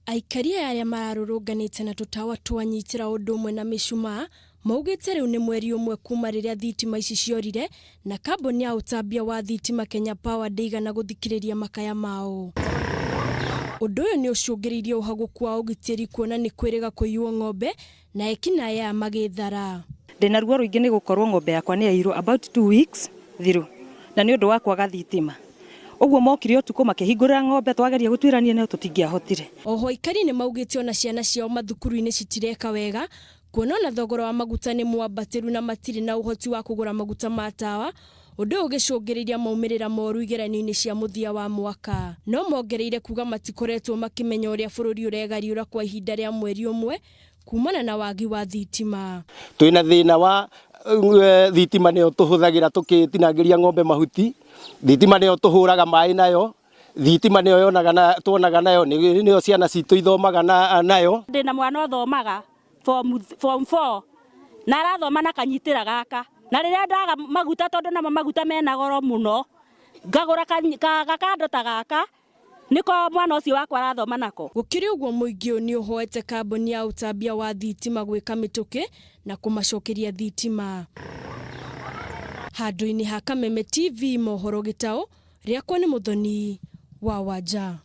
Aikari aya arĩa mararũrũnganĩte na tũtawa twa nyitĩra ũndũ ũmwe na mĩcumaa maugĩte rĩu nĩ mweri ũmwe kuma rĩrĩa thitima ici ciorire na kambuni ya ũtambia wa thitima Kenya Power ndĩigana gũthikĩrĩria makaya mao. Ũndũ ũyũ nĩ ũcũngĩrĩirie ũhagũku wa ũgitĩri kuona nĩ kwĩrĩga kũiywo ng'ombe na ekinaĩ aya magĩthara. Ndĩna ruo rũingĩ nĩ gũkorwo ng'ombe yakwa nĩ yairwo about 2 weeks thiru na nĩ ũndũ wa kwaga thitima. Ũguo mokire ũtukũ makĩhingũrĩra ng'ombe, twageria gũtuĩrania nayo tũtingĩahotire. Oho aikari nĩ maugĩte ona ciana ciao mathukuru-inĩ citireka wega kuona ona thogora wa maguta nĩ mwambatĩru na matirĩ na ũhoti wa kũgũra maguta ma tawa, ũndũ ũyũ ũgĩcũngĩrĩria maumĩrĩra moru igeranio-inĩ cia mũthia wa mwaka. No mongereire kuga matikoretwo makĩmenya ũrĩa bũrũri ũregariũra kwa ihinda rĩa mweri ũmwe kumana na wagi wa thitima. Twina thina wa thitima, nĩyo tũhũthagĩra tũkĩtinangĩria ng'ombe mahuti, thitima nĩyo tũhũraga maĩ nayo, thitima nĩyo yonaga na tuonaga nayo, nĩyo ciana citũ ithomaga nayo. Ndĩna mwana ũthomaga form 4 na arathoma na kanyitĩra gaka, na rĩrĩa ndaga maguta, tondũ namo maguta mena goro mũno, ngagũra gakando ta gaka nĩko mwana ũcio wakwa arathoma nako. Gũkĩrĩ ũguo, mũingĩ ũyũ nĩ ũhoete kambuni ya ũtambia wa thitima gwĩka mĩtũkĩ na kũmacokeria thitima. Handũ-inĩ ha Kameme TV mohoro gĩtaũ rĩakwa nĩ Mũthoni wa Wanja.